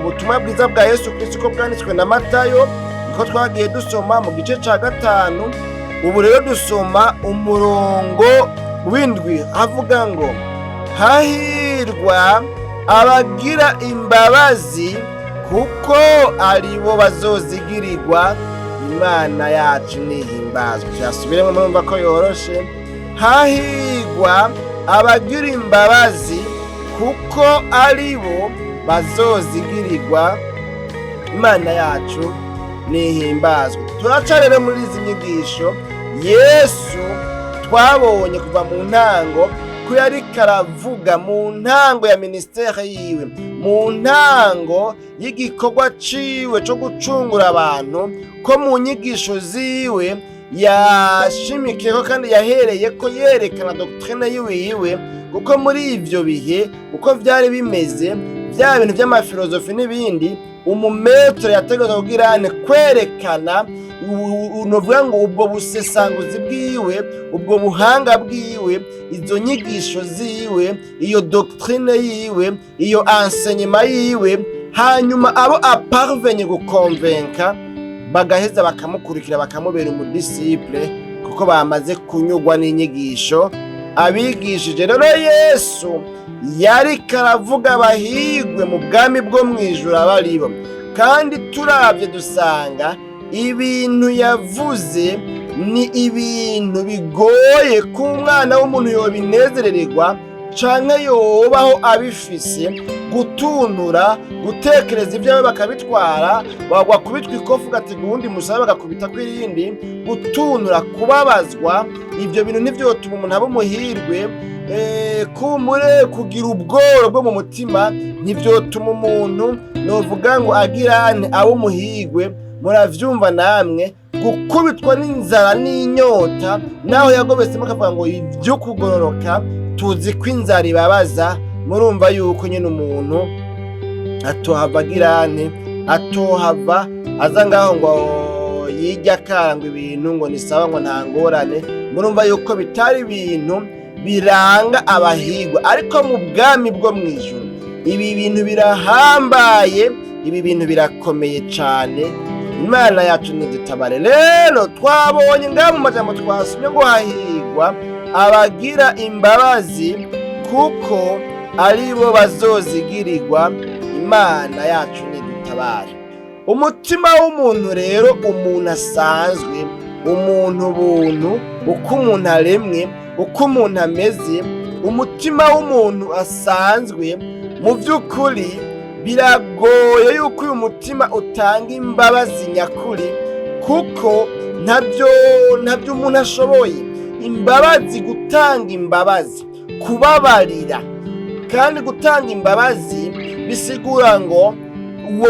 Ubutumwa bwiza bwa Yesu Kristo uko bwanditswe na Matayo, niko twagiye dusoma mu gice ca 5. Ubu rero dusoma umurongo w'7, avuga ngo: "Hahirwa abagira imbabazi, kuko aribo bazozigirirwa." Imana yacu nihimbazwe. Tuyasubiremo, murumva ko yoroshe. Hahirwa abagira imbabazi, kuko aribo bazozigirirwa. Imana yacu nihimbazwe. Turaca rero muri izi nyigisho. Yesu twabonye kuva mu ntango ko yariko aravuga mu ntango ya ministère yiwe, mu ntango y'igikorwa ciwe co gucungura abantu, ko mu nyigisho ziwe yashimikiyeko kandi yahereye ko yerekana doctrine yiwiwe, kuko muri ivyo bihe uko vyari bimeze, vya bintu vy'amafilozofi n'ibindi, umu maître yategerezwa kugira kwerekana, novuga ngo ubwo busesanguzi bwiwe, ubwo buhanga bwiwe, izo nyigisho ziwe, iyo doctrine yiwe, iyo enseignement yiwe, hanyuma abo aparvenye gu convaincre bagaheza bakamukurikira, bakamubera umu disciple, kuko bamaze kunyurwa n'inyigisho abigishije. Rero Yesu yariko aravuga abahigwe mu bwami bwo mu ijuru abaribo, kandi turabye dusanga ibintu yavuze ni ibintu bigoye ko umwana w'umuntu yobinezerererwa canke yobaho abifise. Gutuntura, gutekereza ibyawe bakabitwara, wagwa kubitwa ikofu ugatega uwundi musaba bagakubita kw'irindi, gutuntura, kubabazwa, ivyo bintu ntivyotuma umuntu aba umuhirwe. Kumure kugira ubworo bwo mu mutima ntivyotuma umuntu, novuga ngo agirane, abe umuhirwe. Muravyumva namwe, gukubitwa n'inzara n'inyota, naho yagobetsemo akavuga ngo ibyo kugororoka, tuzi ko inzara ibabaza. Murumva yuko nyine umuntu atohava agirane, atohava aza ngaho ngo yijya akanga ibintu ngo nisaba, ngo nta ngorane. Murumva yuko bitari ibintu biranga abahigwa, ariko mu bwami bwo mu ijuru ibi bintu birahambaye, ibi bintu birakomeye cyane. Imana yacu ntidutabare. Rero twabonye ngaha mu majambo twasomye ngo hahigwa abagira imbabazi, kuko aribo bazozigirirwa. Imana yacu ntidutabare. Umutima w'umuntu rero, umuntu asanzwe, umuntu buntu, uko umuntu aremwe, uko umuntu ameze, umutima w'umuntu asanzwe, mu by'ukuri biragoye yuko uyu mutima utanga imbabazi nyakuri, kuko ntabyo umuntu ashoboye. Imbabazi, gutanga imbabazi, kubabarira, kandi gutanga imbabazi bisigura ngo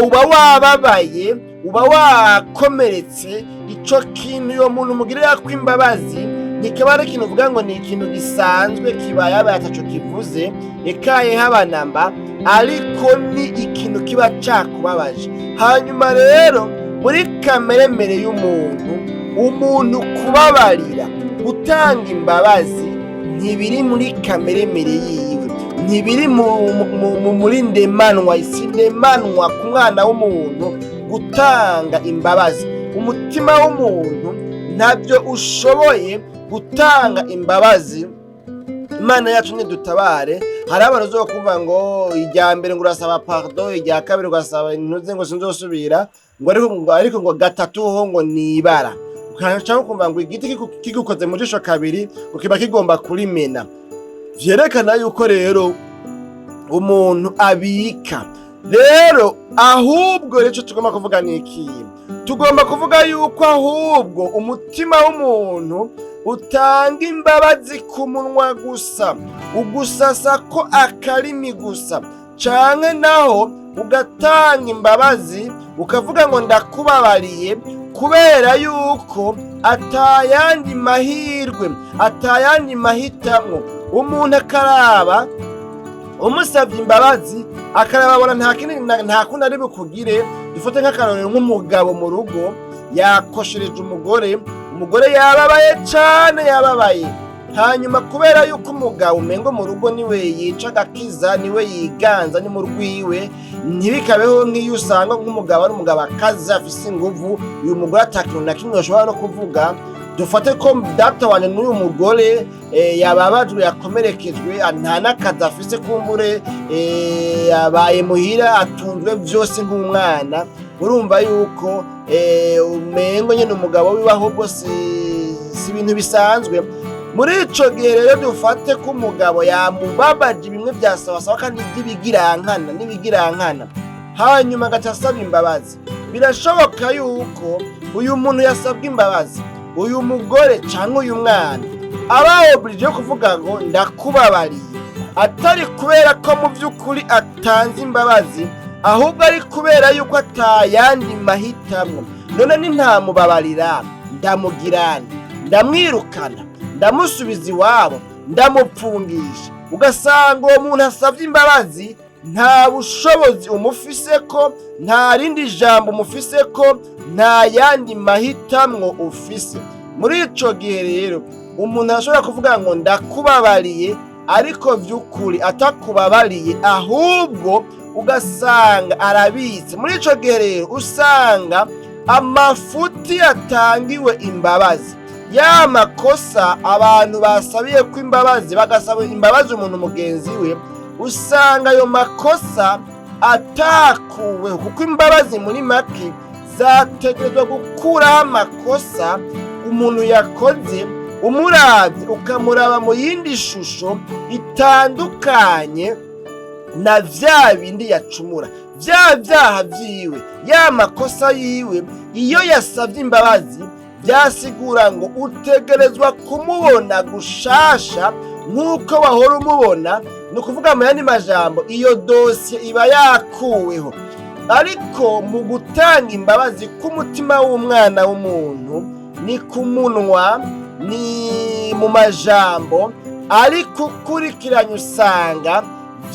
uba wababaye, uba wakomeretse. Ico kintu uyo muntu umugirira ko imbabazi ntikaba ari ikintu uvuga ngo ni ikintu gisanzwe kibaye abaye ataco kivuze, ekaye habanamba, ariko ni ikintu kiba cakubabaje. Hanyuma rero muri kameremere y'umuntu, umuntu kubabarira, gutanga imbabazi ntibiri muri kameremere yiwe, ntibiri muri ndemanwa, si ndemanwa ku mwana w'umuntu gutanga imbabazi. Umutima w'umuntu ntabyo ushoboye gutanga imbabazi. Imana yacu nidutabare. Hari abantu uzokumva ngo irya mbere ngo urasaba pardon, irya kabiri ugasaba ntuze ngo sinzosubira, ngo ariko ngo gatatu ho ngo nibara, cyangwa ukumva ngo igiti kigukoze mu jisho kabiri ngo kiba kigomba kurimena. Vyerekana yuko rero umuntu abika. Rero ahubwo rero ico tugomba kuvuga ni ikihe? Tugomba kuvuga yuko ahubwo umutima w'umuntu utanga imbabazi ku munwa gusa, ugusasa ko akarimi gusa, canke naho ugatanga imbabazi ukavuga ngo ndakubabariye, kubera yuko atayandi mahirwe, atayandi mahitamwo. Umuntu akaraba umusavye imbabazi, akaraba abona nta kindi, nta kundi ari bukugire. Dufate nk'akarorero, nk'umugabo mu rugo yakoshereje umugore, umugore yababaye cane, yababaye. Hanyuma kubera yuko umugabo umengo mu rugo niwe yica agakiza, niwe yiganza, ni mu rwiwe, ntibikabeho nk'iyo usanga nk'umugabo ari umugabo akaze, afise inguvu, uyu mugore atakintu na kimwe ashobora no kuvuga. Dufate ko data wanje n'uyu mugore yababajwe, yakomerekejwe, nta n'akazi afise, kumbure yabaye muhira, atunzwe vyose nk'umwana. Urumva yuko umengo nyene umugabo wiwe ahubwo si ibintu bisanzwe. Muri ico gihe rero, dufate ko umugabo yamubabaje bimwe vyasawasawa kandi vy'ibigirankana n'ibigirankana, hanyuma agaca asaba imbabazi. Birashoboka yuko uyu muntu yasabwa imbabazi, uyu mugore canke uyu mwana, aba obligé yo kuvuga ngo ndakubabariye, atari kubera ko mu vy'ukuri atanze imbabazi, ahubwo ari kubera yuko atayandi mahitamwo. None nintamubabarira ndamugirana, ndamwirukana, ndamusubiza iwabo, ndamupfungisha? Ugasanga uwo muntu asabye imbabazi nta bushobozi umufise ko, nta rindi jambo umufise ko, nta yandi mahitamwo ufise. Muri ico gihe rero umuntu arashobora kuvuga ngo ndakubabariye, ariko vy'ukuri atakubabariye, ahubwo ugasanga arabitse. Muri ico gihe rero usanga amafuti yatangiwe imbabazi, ya makosa abantu basabiye ko imbabazi, bagasaba imbabazi umuntu mugenzi we, usanga ayo makosa atakuweho, kuko imbabazi muri make zategerezwa gukuraho amakosa umuntu yakoze. Umuravye ukamuraba mu yindi shusho itandukanye na vya bindi yacumura, vya vyaha vyiwe, ya makosa yiwe. Iyo yasavye imbabazi byasigura ngo utegerezwa kumubona gushasha nk'uko wahora umubona. Ni ukuvuga mu yandi majambo, iyo dosiye iba yakuweho. Ariko mu gutanga imbabazi k'umutima w'umwana w'umuntu ni ku munwa, ni mu majambo, ariko ukurikiranye usanga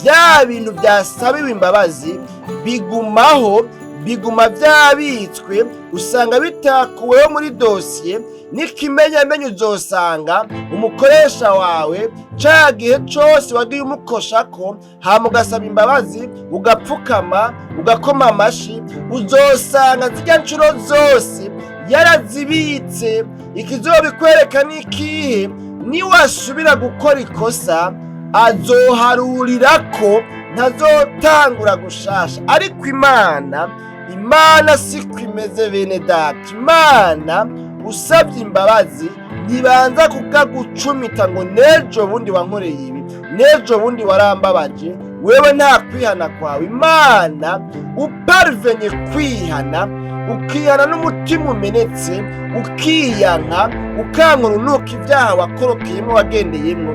vya bintu byasabiwe imbabazi bigumaho, biguma byabitswe, usanga bitakuweho muri dosiye. N'ikimenyamenyo, uzosanga umukoresha wawe ca gihe cose wagiye umukoshako, hama ugasaba imbabazi, ugapfukama, ugakoma amashi, uzosanga zirya ncuro zose yarazibitse. Ikizobikwereka ni ikihe? Niwasubira gukora ikosa azoharurirako, ntazotangura gushasha. Ariko Imana siko imeze, bene data. Imana usabye imbabazi ntibanza kukagucumita ngo n'ejo bundi wankoreye ibi, n'ejo bundi warambabaje, wewe nta kwihana kwawe. Imana uparvenye kwihana, ukihana n'umutima umenetse, ukiyanka, ukanka urunuka ibyaha wakorokeyemo, wagendeyemo,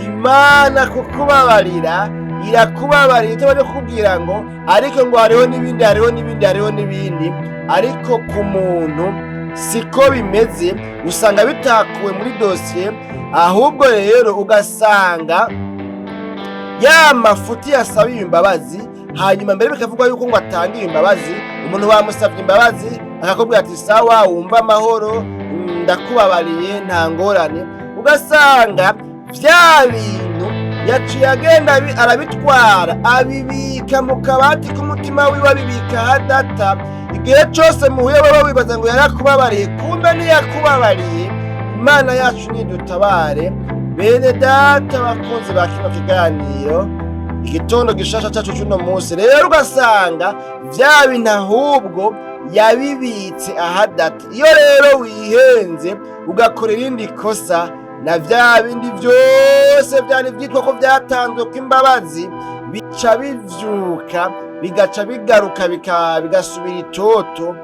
Imana kukubabarira irakubabarira. Icyo bari kukubwira ngo ariko ngo hariho n'ibindi, hariho n'ibindi, hariho n'ibindi. Ariko ku muntu siko bimeze, usanga bitakuwe muri dosiye. Ahubwo rero ugasanga ya mafuti yasabiye imbabazi, hanyuma mbere bikavugwa yuko ngo atangiye imbabazi, umuntu bamusabye imbabazi akakubwira ati sawa, wumva amahoro, ndakubabariye, nta ngorane. Ugasanga vya bintu yaciye agenda arabitwara, abibika mu kabati k'umutima wiwe, abibika hadata. Igihe cose muhuye baba wibaza ngo yarakubabariye, kumbe ntiyakubabariye. Imana yacu nidutabare, bene data bakunzi ba kino kiganiro Igitondo Gishasha cacu c'uno munsi. Rero ugasanga vya bintu ahubwo yabibitse ahadata. Iyo rero wihenze ugakora irindi kosa, na vya bindi vyose vyari vyitwa ko vyatanzwe kw'imbabazi bica bivyuka, bigaca bigaruka, bigasubira itoto.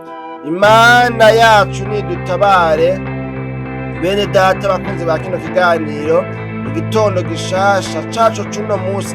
Imana yacu nidutabare, bene data bakunzi ba kino kiganiro Igitondo Gishasha cacu c'uno munsi.